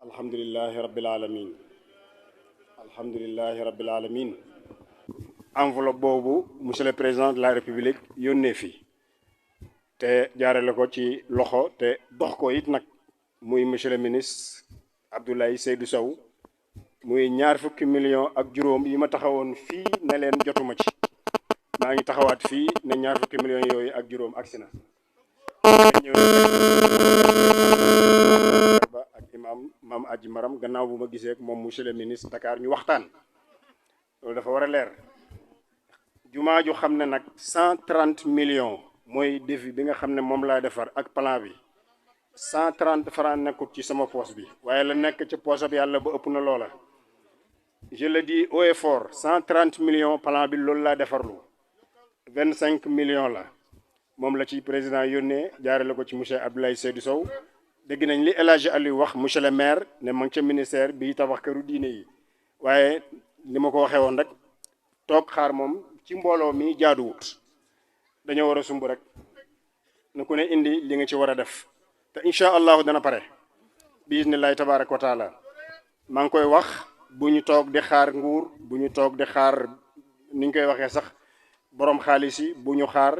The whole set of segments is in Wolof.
alhamdulillahi rabbil alamin alhamdulillahi rabbil alamin enveloppe boobu monsieur le président de la république yónnee fi te jaarale ko ci loxo te dox ko it nag muy monsieur le ministre Abdoulaye Seydou Sow muy ñaar fukki millions ak juróom yi ma taxawoon fii ne leen jotuma ci maa ngi taxawaat fii ne ñaar fukki millions yooyu ak juróom agsi na ñëw ba ak imam maam aji maram gannaaw bu ma gisee ak moom monsieur le ministre Dakar ñu waxtaan loolu dafa war a leer jumaa ju xam ne nag 130 millions mooy défi bi nga xam ne moom laa defar ak plan bi 130 francs nekkut ci sama poche bi waaye la nekk ci poche bi yàlla ba ëpp na loola je le dis haut et fort 130 millions plan bi loolu laa defarlu 25 millions la moom la ci président yónnee jaarale ko ci monsieur Abdoulaye Seydou Sow dégg nañ li El Hadji Aliou wax monsieur le maire ne ma ngi ca ministère bi tabax këru diine yi waaye li ma ko waxee woon rek toog xaar moom ci mbooloo mi jaaduwut dañoo war a sumb rek na ku ne indi li nga ci war a def te incha allahu dana pare bismillahi tabaraka wa taala maa ngi koy wax bu ñu toog di xaar nguur bu ñu toog di xaar ni ñu koy waxee sax borom xaalis yi bu ñu xaar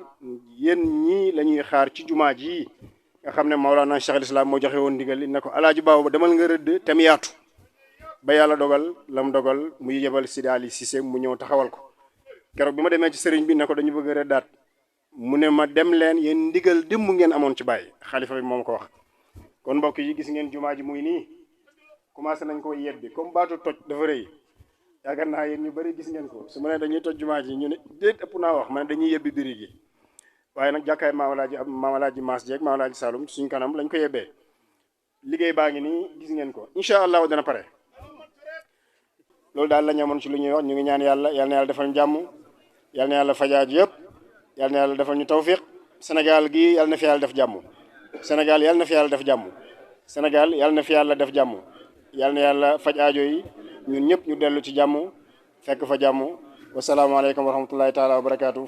yéen ñii la ñuy xaar ci jumaa ji nga xam ne Maolana Cheikh al Islam moo joxe woon ndigal li ne ko alaaji baabu ba demal nga rëdd te mu yaatu ba yàlla dogal lam dogal muy yebal Sidi Ali Cissé mu ñëw taxawal ko keroog bi ma demee ci sëriñ bi ne ko dañu bëgg a rëddaat mu ne ma dem leen yéen ndigal démb ngeen amoon ci bàyyi xalifa bi moom ko wax kon mbokk yi gis ngeen jumaa ji muy nii commencé nañ ko yebbi comme baatu toj dafa rëy yaakaar naa yéen ñu bëri gis ngeen ko su ma ne dañuy toj jumaa ji ñu ne déet ëpp naa wax ma ne dañuy yebbi biri gi waaye nag jàkkaay maamalaaji Maas jeeg maamalaaji Saloum suñ kanam lañ ko yebbee liggéey baa ngi nii gis ngeen ko incha allah dana pare loolu daal la ñu amoon ci lu ñuy wax ñu ngi ñaan yàlla yal na yàlla defal ñu jàmm yal na yàlla fajaaj yëpp yal na yàlla defal ñu tawfiq Sénégal gi yal na fi yàlla def jàmm Sénégal yal na fi yàlla def jàmm Sénégal yal na fi yàlla def jàmm yal na yàlla faj aajo yi ñun ñëpp ñu dellu ci jàmm fekk fa jàmm wasalaamaaleykum wa rahmatullahi taala wa barakaatu.